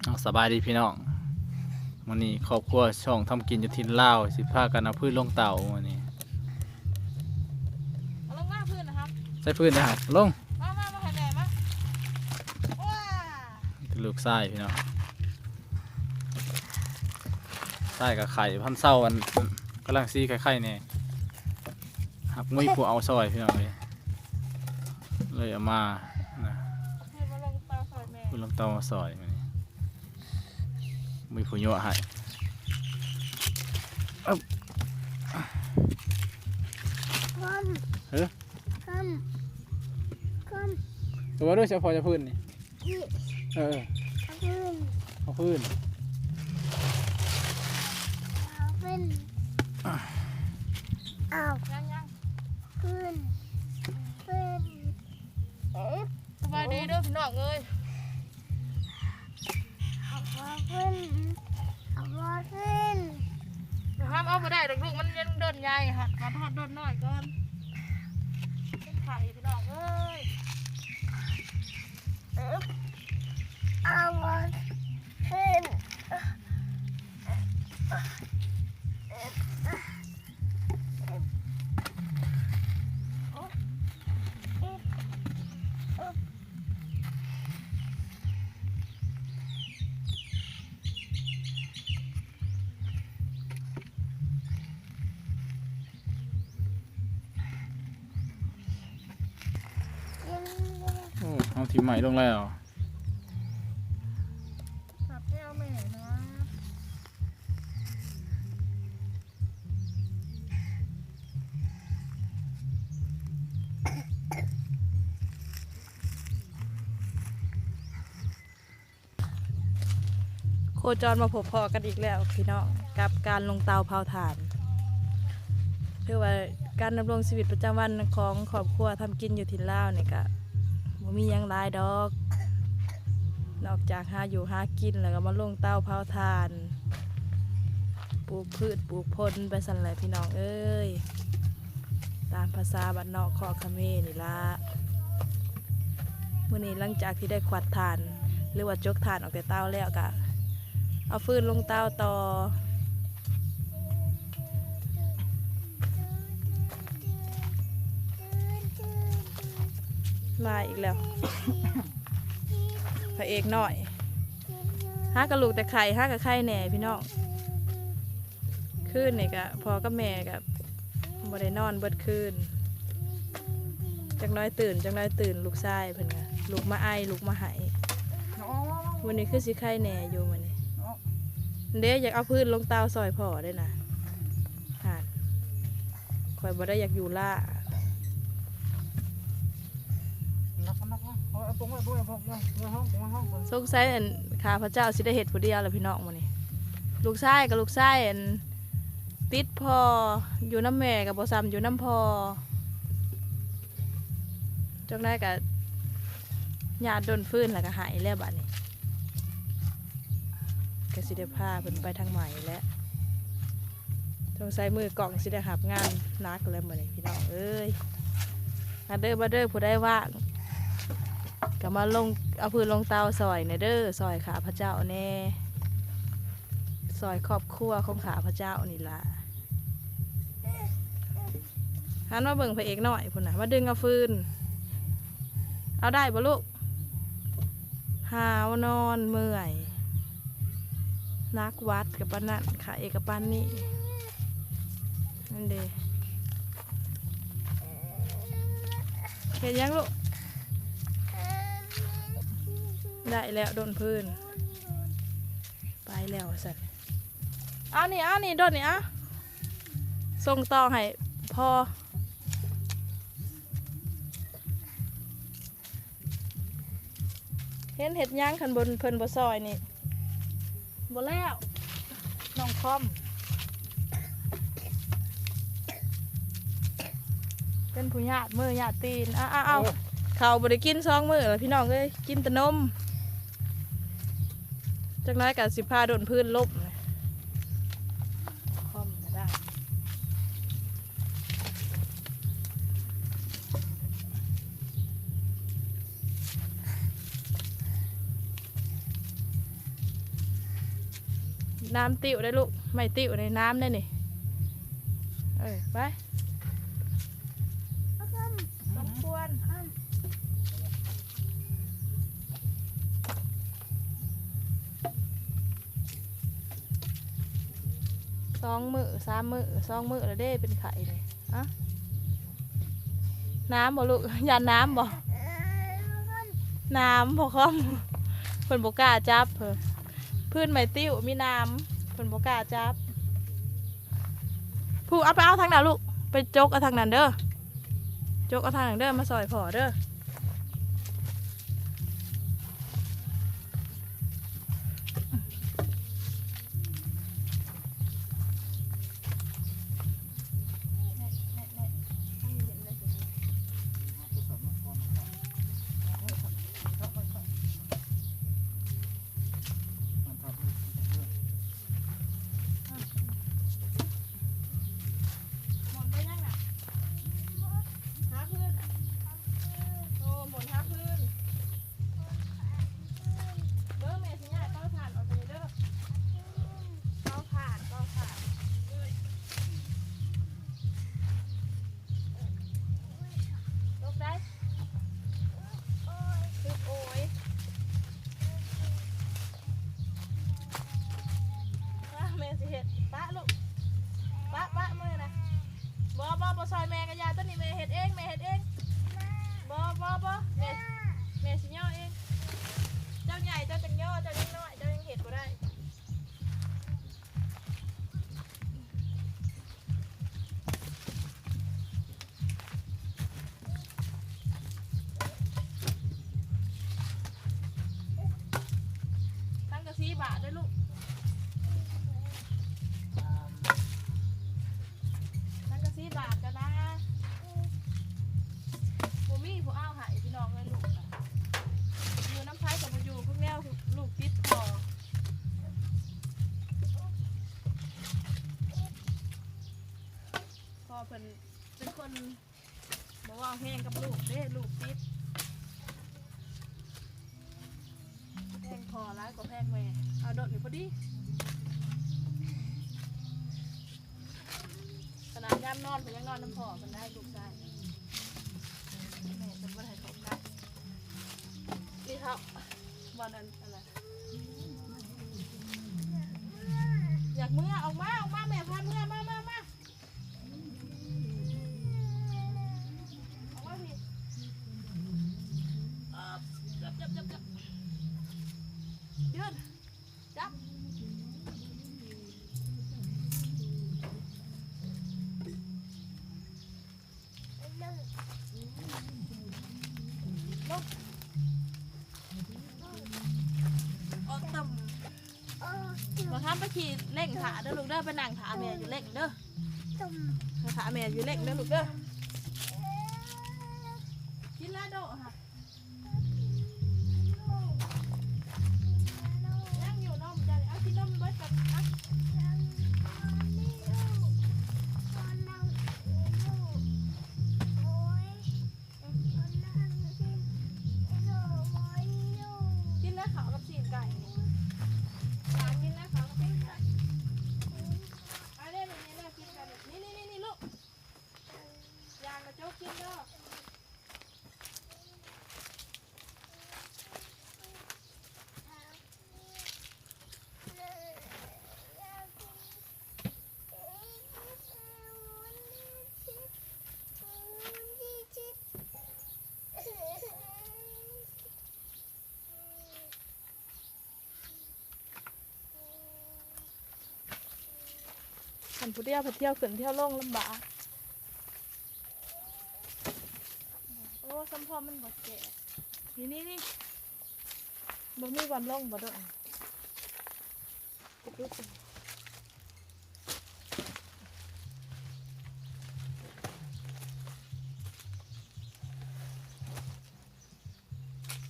ເອົາ ສະບາຍດີພີ່ນ້ອງ ມື້ນີ້ຄອບຄົວຊ່ອງທຳກິນຢູ່ຖິ່ນລາວ ຊິພາກັນເອົາຟືນລົງເຕົາມື້ນີ້. ເອົາລົງມາຟືນນະຄັບ ໃສ່ຟືນນະຄັບ ລົງ ມາ ມາ ມາໃຫ້ແມ່ມາ. ວ້າ ລູກຊາຍພີ່ນ້ອງ ຊາຍກໍໄຂ້ພັນເຊົາ ອັນ ກຳລັງຊິໄຂ້ໆແດ່ ຫາກບໍ່ມີຜູ້ເອົາຊ່ອຍພີ່ນ້ອງເອີຍ ເລີຍເອົາມານະ ເພິ່ນມາລົງເຕົາຊ່ອຍແມ່ ເພິ່ນລົງເຕົາມາຊ່ອຍມື້ນີ້ ມີຜູ້ຍົວະໃຫ້ ອຶບ ຄົນ ເອີ ຄົນ ຄົນ ຕົວະດູ ສະເພາະຈະພື້ນນີ້ ນີ້ ເອີ ເອົາຟືນ ເອົາຟືນ ເອົາຟືນ ເອົາ ຍັງໆ ຟືນ ຟືນ ເອີ ສະບາຍດີເດີພີ່ນ້ອງເອີຍ ເອົາຟືນ ເອົາຟືນ ຫາມເອົາບໍ່ໄດ້ດອກລູກ ມັນຍັງດົນໃຫຍ່ ຫາມຮອດດົນນ້ອຍກ່ອນ ເປັນໄຂ້ພີ່ນ້ອງເອີຍ. ເອົາມາຂຶ້ນ ໂອ້ ເຮົາຖິ້ມໄມ້ລົງແລ້ວ ຈັບແກ້ວແມ່ນະ. ໂຄຈອນມາພົບພໍ້ກັນອີກແລ້ວພີ່ນ້ອງ ກັບການລົງເຕົາເຜົາຖ່ານ ຖືວ່າການດຳລົງຊີວິດປະຈຳວັນຂອງຄອບຄົວທຳກິນຢູ່ຖິ່ນລາວນີ້ກະບໍ່ມີຫຍັງຫຼາຍດອກ ນອກຈາກຫາຢູ່ຫາກິນ ແລ້ວກໍມາລົງເຕົາເຜົາຖ່ານ ປູກພືດປູກຜົນໄປຊັ້ນແຫຼະພີ່ນ້ອງເອີຍ. ຕາມພາສາບ້ານນອກຄອກຂະເໝນີ້ລະ. ມື້ນີ້ຫຼັງຈາກທີ່ໄດ້ຂວັດຖ່ານ ຫຼືວ່າຈົກຖ່ານອອກແຕ່ເຕົາແລ້ວ ກະເອົາຟືນລົງເຕົາຕໍ່. ມາອີກແລ້ວ ພະເອກນ້ອຍ. ຫາກະລູກແຕ່ໄຂ້ ຫາກະໄຂ້ແດ່ພີ່ນ້ອງ. ຄືນນີ້ກະພໍ່ກັບແມ່ກະບໍ່ໄດ້ນອນເບິດຄືນ ຈັກໜ້ອຍຕື່ນ ຈັກໜ້ອຍຕື່ນ ລູກຊາຍເພິ່ນກະລຸກມາໄອ ລຸກມາໄຫ້. ມື້ນີ້ຄືຊິໄຄແດ່ຢູ່ມື້ນີ້ ເດ້ ຢາກເອົາຟືນລົງເຕົາຊ່ອຍພໍ່ເດ້ນະ. ຫາ ຂ້ອຍບໍ່ໄດ້ຢາກຢູ່ລ້າ. ສງໄສອັນຂ້າພະເຈົ້າຊິໄດ້ເຮັດຜູ້ດຽວລະພີ່ນ້ອງມື້ນີ້. ລູກຊາຍກະລູກຊາຍ ອັນ ຕິດພໍ່ ຢູ່ນຳແມ່ກະບໍ່ຊ່ຳຢູ່ນຳພໍ່. ຈັ່ງໃດກະຍາດດົນຟືນລະກະໄຫ້ແລ້ວບາດນີ້ ກະຊິໄດ້ພາເພິ່ນໄປທາງໃໝ່ແຫຼະ. ສົງໄສມືກ້ອງຊິໄດ້ຮັບງານໜັກແລ້ວມື້ນີ້ພີ່ນ້ອງເອີຍ. ມາເດີ ມາເດີ ຜູ້ໃດວ່າງກະມາລົງ ເອົາຟືນລົງເຕົາຊ່ອຍແດ່ເດີ ຊ່ອຍຂ້າພະເຈົ້າແດ່ ຊ່ອຍຄອບຄົວຂອງຂ້າພະເຈົ້ານີ້ລະ. ຫັນມາເບິ່ງພະເອກນ້ອຍພຸ້ນນະ ມາດຶງເອົາຟືນ. ເອົາໄດ້ບໍ່ລູກ? ຫາວນອນເມື່ອຍ ໜັກຫວັດກະປານນັ້ນ ໄຂ້ກະປານນີ້. ນັ້ນເດ ເຮັດຫຍັງລູກ? ໄດ້ແລ້ວດົນຟືນ ໄປແລ້ວວ່າຊັ້ນ. ເອົານີ້ ເອົານີ້ ດົນນີ້ ເອົາ ສົ່ງຕໍ່ໃຫ້ພໍ່. ເຫັນເຮັດຫຍັງ ຄັນບໍ່ ເພິ່ນບໍ່ຊ່ອຍນີ້ ບໍ່ແລ້ວ. ນ້ອງຄອມ ເປັນຜູ້ຍາດມືຍາດຕີນ. ເອົາ ເອົາ ເອົາ ເຂົ້າບໍ່ໄດ້ກິນສອງມື້ລະພີ່ນ້ອງເອີຍ ກິນແຕ່ນົມ. ຈັກໜ້ອຍກະຊິພາດົນຟືນລົບ ຄອມກະໄດ້. ນ້ຳຕິ້ວໄດ້ລູກ ໄມ້ຕິ້ວນີ້ນ້ຳໄດ້ນີ້ ເອີ ໄປ ສົມຄວນ ສອງມື້ສາມມື້ ສອງມື້ແລ້ວເດ້ເປັນໄຂ້ນີ້ ອະ ນ້ຳບໍ່ລູກ ຢ້ານນ້ຳບໍ່? ນ້ຳ ພໍ່ຄອມ ເພິ່ນບໍ່ກ້າຈັບ ເພິ່ນ ພື້ນໄມ້ຕິ້ວມີນ້ຳ ເພິ່ນບໍ່ກ້າຈັບ. ຜູ້ ເອົາໄປເອົາທາງນັ້ນລູກ ໄປຈົກເອົາທາງນັ້ນເດີ ຈົກເອົາທາງນັ້ນເດີ ມາຊ່ອຍພໍ່ເດີ. ໝົນໄປຍັງນະ? ຫາພື້ນ ໂອ້ ໝົນຫາພື້ນ ເດີ ແມ່ຊິຍ້າຍເຕົາຖ່ານອອກໄປເດີ ເຕົາຖ່ານ ເຕົາຖ່ານ ຕົກໄດ້ ໂອ້ຍ ມາ ແມ່ຊິເຮັດ ປະລູກ ປະ ປະ ມື້ນະ ບໍ່ ບໍ່ ບໍ່ຊ່ອຍແມ່ກະຢ່າ ໂຕນີ້ແມ່ເຮັດເອງ ແມ່ເຮັດເອງ ບໍ່ ບໍ່ ບໍ່ ແມ່ ແມ່ຊິຍໍເອງ ເຈົ້າໃຫຍ່ ເຈົ້າຈັ່ງຍໍ ເຈົ້າຍັງນ້ອຍ ເຈົ້າຍັງເຮັດບໍ່ໄດ້. ສັງກະສີບາດເດີລູກ ສັງກະສີບາດກັນນະ ບໍ່ມີຜູ້ເອົາໃຫ້ພີ່ນ້ອງເອີຍ ລູກຢູ່ນຳໃຜກະບໍ່ຢູ່ ຄືແນວລູກຕິດພໍ່ ພໍ່ເພິ່ນເປັນຄົນ ບໍ່ເວົ້າແຮງກັບລູກເດ້ ລູກຕິດ ແພງພໍ່ຫຼາຍກວ່າແພງແມ່ ເອົາໂດດນີ້ພໍດີ ຂະໜາດຍາມນອນເພິ່ນຍັງນອນນຳພໍ່ເພິ່ນໄດ້ ລູກຊາຍ ແມ່ເພິ່ນບໍ່ໄດ້ເຂົ້າໃກ້ ນີ້ເຂົາ ບ່ອນອັນ ອັນນັ້ນ ຢາກເມືອ ອອກມາ ອອກມາ ແມ່ພາເມືອ ມາ ມາ ມາ. ບໍ່ທຳໄປຂີ່ເລັ່ງຖ້າເດີລູກເດີ ໄປນັ່ງຖ້າແມ່ຢູ່ເລັ່ງເດີ ຖ້າແມ່ຢູ່ເລັ່ງເດີລູກເດີ ກິນແລ້ວໂດຫະ ຍັງຢູ່ນົມຈ້ະ ເອົາກິນນົມເບິດກ່ອນ ເອົາ ກິນແລ້ວເຂົ້າກັບຊີ້ນໄກ່ ກິນແລ້ວເຂົ້າກັບຊີ້ນໄກ່ ອາ ນີ້ ນີ້ ນີ້ ກິນກັນ ນີ້ ນີ້ ນີ້ ນີ້ລູກ ຢ່າມາໂຈະກິນເດີ. ຄັນຜູ້ດຽວພັດທ່ຽວຂຶ້ນທ່ຽວລົງລຳບາກ. ໂອ້ ສຳພໍມັນບໍ່ແຈກ. ນີ້ໆໆ ບໍ່ມີບ່ອນລົງບໍ່ໂດດ.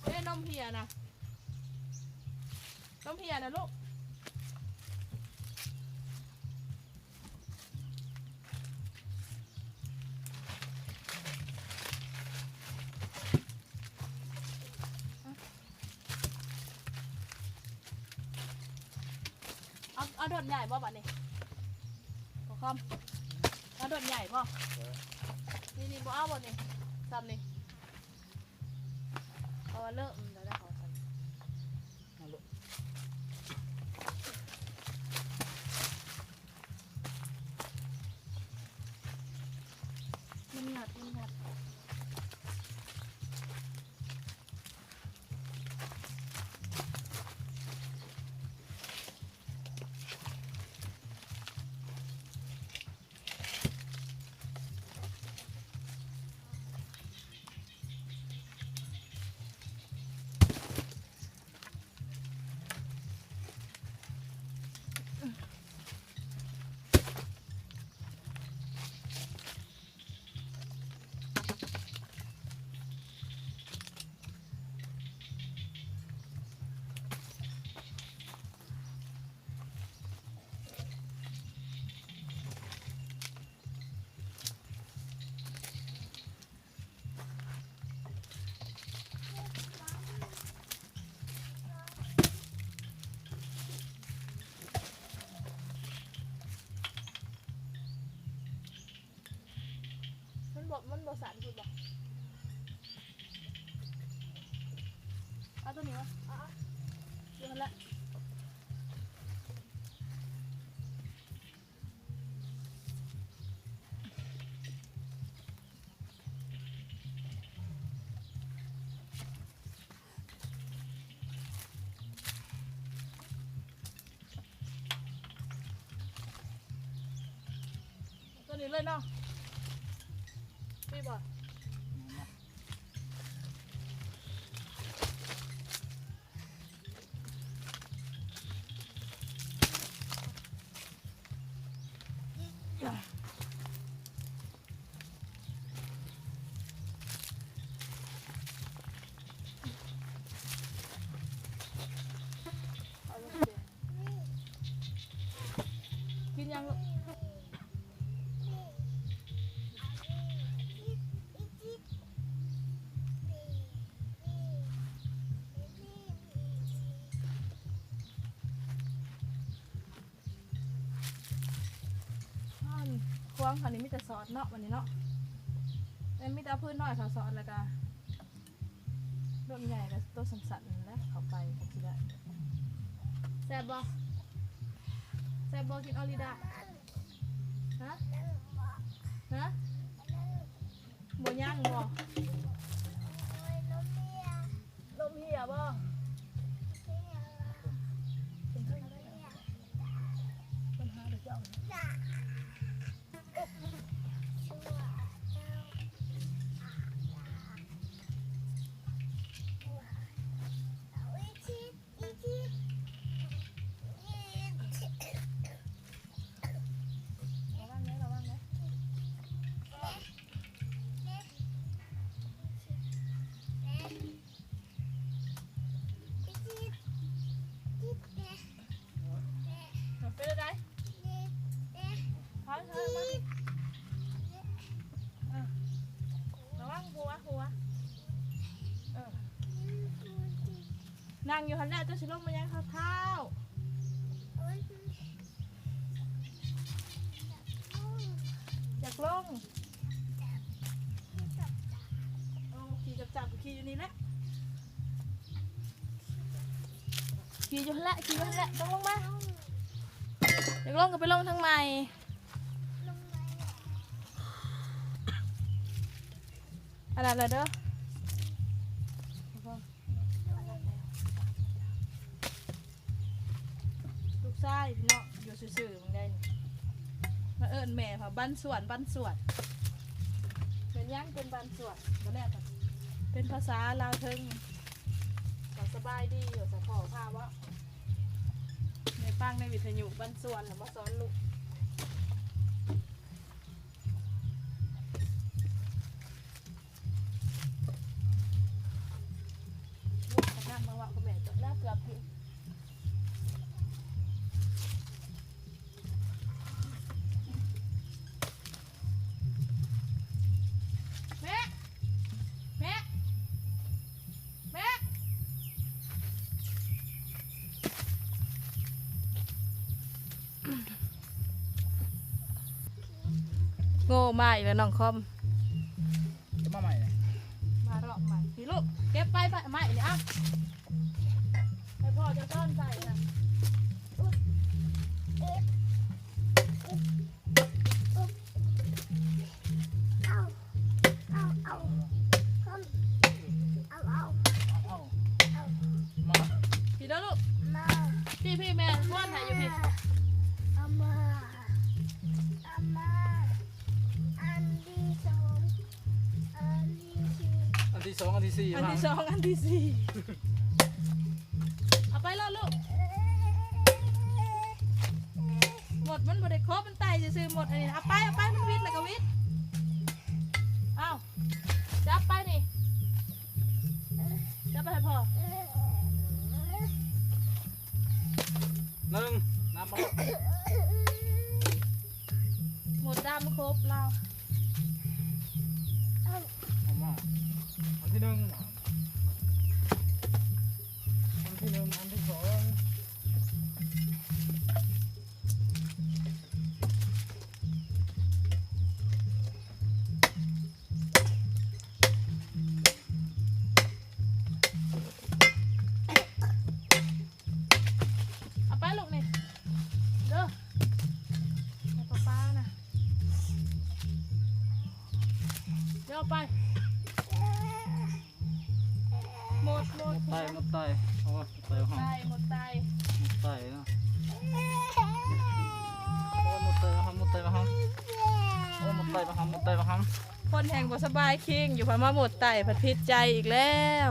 ເດ້ ນົມເຫ່ຍນະ ນົມເຫ່ຍນະລູກ. ອ ເອົາ ເອົາດອນໃຫຍ່ບໍ່ບັດນີ້ ພໍ່ຄອມ? ເອົາດອນໃຫຍ່ບໍ່? ເອີ ນີ້ ນີ້ບໍ່ເອົາບໍ່ນີ້? ຊ່ຳນີ້ ເພາະວ່າເລີກ ອືມ ແລ້ວເອົາຊັ້ນ ເອົາໂລດ. ມັນຫຍັດ ມັນຫຍັດ. ມັນບໍ່ ມັນບໍ່ສັ່ນພຸ້ນບໍ່? ເອົາຕົວນີ້ວະ ເອົາ ເອົາ ຢູ່ຫັ້ນແຫຼະ. ຕົວນີ້ເລີຍເນາະ ນີ້ບໍ່? ກິນຫຍັງລູກ? ອ້າວ ນີ້ ຄວາງເຂົານີ້ມີແຕ່ຊອດເນາະ ບັດນີ້ເນາະ ແມ່ນມີແຕ່ເອົາພື້ນນ້ອຍເຂົາຊອດ ແລ້ວກະໂດນໃຫຍ່ກະໂຕສັ້ນໆ ນັ້ນແຫຼະ ເຂົ້າໄປກະຊິໄດ້. ແຊບບໍ່? ແຊບບໍ່? ກິນອອລິດາ ຮະ? ຮະ? ບໍ່ຍັງບໍ່? ລົມເຫຍບໍ່? ລະວັງເດີ ລະວັງເດີ. ເປັນຈັ່ງໃດ? ຖອຍ ຖອຍອອກມາ ເອີ ລະວັງຫົວ ຫົວ ເອີ ນັ່ງຢູ່ຫັ້ນແຫຼະ ເຈົ້າຊິລົງມາຫຍັງເທົ້າໆ? ຢາກລົງ ໂອ້ ຂີ່ຈັບໆ ຂີ່ຢູ່ນີ້ແຫຼະ ຂີ່ຢູ່ຫັ້ນແຫຼະ ຂີ່ຢູ່ຫັ້ນແຫຼະ ຕ້ອງລົງມາ ຢາກລົງກະໄປລົງທາງໃໝ່ ອັນນັ້ນລະເດີ. ລູກຊາຍພີ່ນ້ອງ ຢູ່ຊື່ໆ ເບິ່ງໄດ້ນີ້ ມາເອີ້ນແມ່ວ່າບັນສວນ ບັນສວນ ແມ່ນຫຍັງເປັນບັນສວນ ບໍ່ແນ່ ເປັນພາສາລາວເທິງ ກະສະບາຍດີວ່າຊັ້ນ ພໍ່ພາເວົ້າ ແມ່ຟັງໃນວິທະຍຸ ບັນສວນ ແລ້ວມາສອນລູກ. ແມ່ ແມ່ ແມ່. ໂງ່ມາອີກແລ້ວນ້ອງຄອມ ເກັບມາໃໝ່ເລີຍ ມາລອກໃໝ່ ນີ້ລູກ ເກັບໄປ ໄມ້ນີ້ ເອົາ ໃຫ້ພໍ່ເຈົ້າຊ້ອນໃສ່ນະ ອຶບ ອຶບ ອຶບ ເອົາ ເອົາ ເອົາ ເອົາ ເອົາ ເອົາ ມາ ພີ້ເດີລູກ ມາ ພີ້ ພີ້ ແມ່ປ້ອນໃຫ້ຢູ່ພີ້ ເອົາມາ ເອົາມາ ອັນທີສອງ ອັນທີສີ່ ອັນທີສອງ ອັນທີສີ່ ອັນທີສອງ ອັນທີສີ່ ເອົາໄປໂລດລູກ ມົດມັນບໍ່ໄດ້ຄົບ ມັນໄຕ່ຊື່ໆ ມົດອັນນີ້ ເອົາໄປ ເອົາໄປ ມັນວິດແລ້ວກໍວິດ ເອົາ ຈັບໄປນີ້ ຈັບໄປໃຫ້ພໍ່ ໜຶ່ງ ນັບມາ ມົດດຳຄົບລາວ ເອົາມາ ອັນທີໜຶ່ງ ອັນທີໜຶ່ງ ອັນທີສອງ ເອົາໄປລູກນີ້ ເດີ ໃຫ້ປ້າໆນະ ເດີ ເອົາໄປ ມົດ ມົດ ມົດໄຕ່ ມົດໄຕ່ ໂອ້ຍ ໄຕ່ເຮົາ ໄຕ່ ມົດໄຕ່ ມົດໄຕ່ເນາະ ໂອ້ຍ ມົດໄຕ່ມາຫາ ມົດໄຕ່ມາຫາ ໂອ້ຍ ມົດໄຕ່ມາຫາ ມົດໄຕ່ມາຫາ ຄົນແຮ່ງບໍ່ສະບາຍຄີງຢູ່ ພັດມາມົດໄຕ່ ພັດຜິດໃຈອີກແລ້ວ.